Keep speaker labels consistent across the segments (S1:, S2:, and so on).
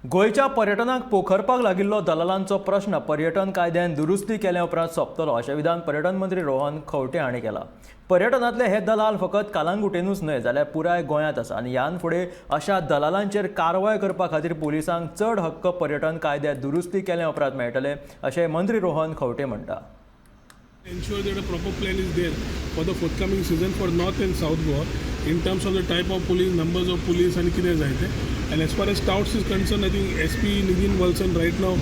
S1: गोंयच्या पर्यटनाक पोखरपाक लागिल्लो दलालांचो प्रश्न पर्यटन कायद्यान दुरुस्ती केल्या उपरांत सोंपतलो, अशें विधान पर्यटन मंत्री रोहन खंवटे हांणी केलां. पर्यटनांतले हे दलाल फकत कलांगुटेनूच न्हय जाल्यार पुराय गोंयांत आसा आनी ह्यान फुडें अशा दलालांचेर कारवाय करपा खातीर पुलिसांक चड हक्क पर्यटन कायद्यात दुरुस्ती केल्या उपरांत मेळटले, अशें मंत्री रोहन खंवटे म्हणटा.
S2: Ensure that a proper plan is there for the forthcoming season for North and South Goa in terms of the type of police, numbers of police and कितें जाय ते. And as far as touts is concerned, I think SP Nidhin Valsan right now,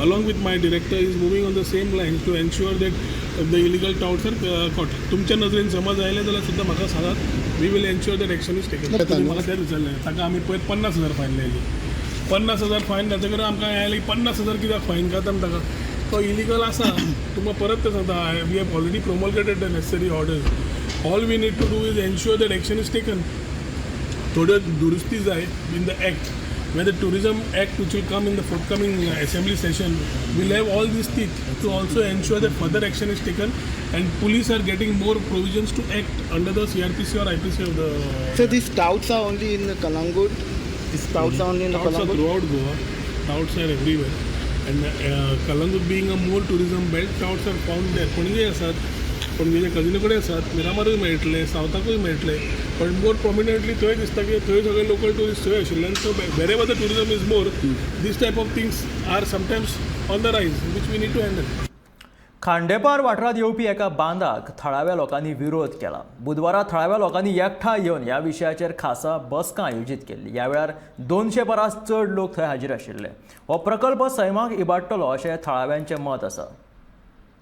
S2: along with my director, is moving on the same lines to ensure that the illegal touts are caught. तुमच्या नजरेन समज आयलें जाल्यार सुद्दां म्हाका सांगात, we will ensure that action is taken. तुम्ही म्हाका तेंच विचारलें. ताका आमी पयर 50,000 फायन लायली. 50,000 फायन जातकीर आमकां हें आयलें की 50,000 कित्याक फायन घालता आमी ताका? तो इलिगल आसा. तुमकां परत तें सांगता, we have already promulgated the necessary orders. All we need to do is ensure that action is taken. थोड्यो दुरुस्ती जाय in the act, where the Tourism Act, which will come in the forthcoming assembly session, will have all these teeth to also ensure that further action is taken and police are getting more provisions to act under the CRPC or IPC of the
S3: So these touts are only in the Kalangut? These touts are only in the
S2: Touts are
S3: Kalangut?
S2: Throughout Goa. Touts are everywhere. And Kalangut being a more tourism belt, touts are found there. Panaji आसात, पणजेच्या कजिनो कडेन आसात, मिरामारूय मेळटले, सावथाकूय मेळटले, पण मोर प्रोमिनंटली थंय दिसता की थंय सगळे लोकल ट्युरिस्ट थंय आशिल्ल्यान, so wherever the tourism is more, this type of things are sometimes on the rise, which we need to handle.
S1: Khandepar वाठारांत येवपी एका बांदाक थळाव्या लोकांनी विरोध केला. बुधवारा थळाव्या लोकांनी एकठांय येवन ह्या विशयाचेर खासा बसका आयोजीत केल्ली. ह्या वेळार 200 परस चड लोक थंय हाजीर आशिल्ले. हो प्रकल्प सैमाक इबाडटलो अशें थळाव्यांचें मत आसा.